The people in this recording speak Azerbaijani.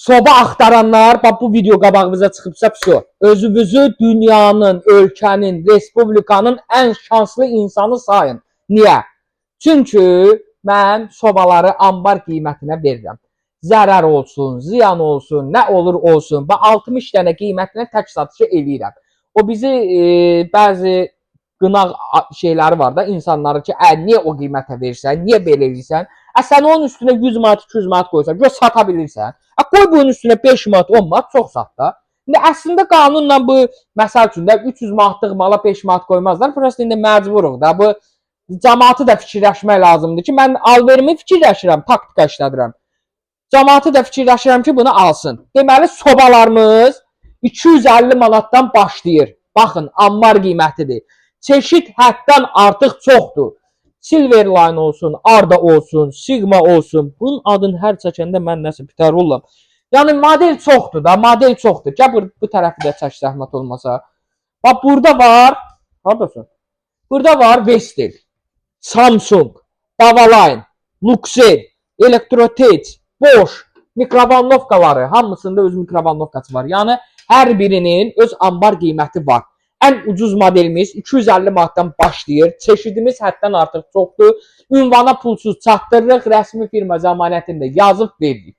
Soba axtaranlar, bax bu video qabağınıza çıxıbsa, vso. Özünüzü dünyanın, ölkənin, respublikanın ən şanslı insanı sayın. Niyə? Çünki mən sobaları ambar qiymətinə verirəm. Zərər olsun, ziyan olsun, nə olur olsun. Bax 60 dənə qiymətinə tək satışı eləyirəm. O bizi bəzi qınaq şeyləri var da insanların ki, niyə o qiymətə verirsən, niyə belə eləyirsən? Sən onun üstünə 100 manat, 200 manat qoysan, gör sata bilirsən. Qoy bunun üstünə 5 manat, 10 manat çox sat da. İndi əslində qanunla bu məsəl üçün də 300 manatlıq mala 5 manat qoymazlar. Prosta indi məcburuq da. Bu cəmaatı da fikirləşmək lazımdır ki, mən alverimi fikirləşirəm, taktika işlədirəm. Cəmaatı da fikirləşirəm ki, bunu alsın. Deməli sobalarımız 250 manatdan başlayır. Baxın, ammar qiymətidir. Çeşid həddən artıq çoxdur. Silverline olsun, Arda olsun, Sigma olsun. Bunun adını hər çəkəndə mən nəsə bitər oluram. Yəni model çoxdur da, model çoxdur. Gəl bu tərəfi də çək zəhmət olmasa. Bax burada var, hardasın? Burada var Vestel, Samsung, Bavaline, Luxer, Elektrotech, Bosch, mikrovalnovkaları, hamısında öz mikrovalnovkası var. Yəni hər birinin öz ambar qiyməti var. Ən ucuz modelimiz 250 manatdan başlayır. Çeşidimiz həddən artıq çoxdur. Ünvana pulsuz çatdırırıq. Rəsmi firma zəmanətini də yazıb veririk.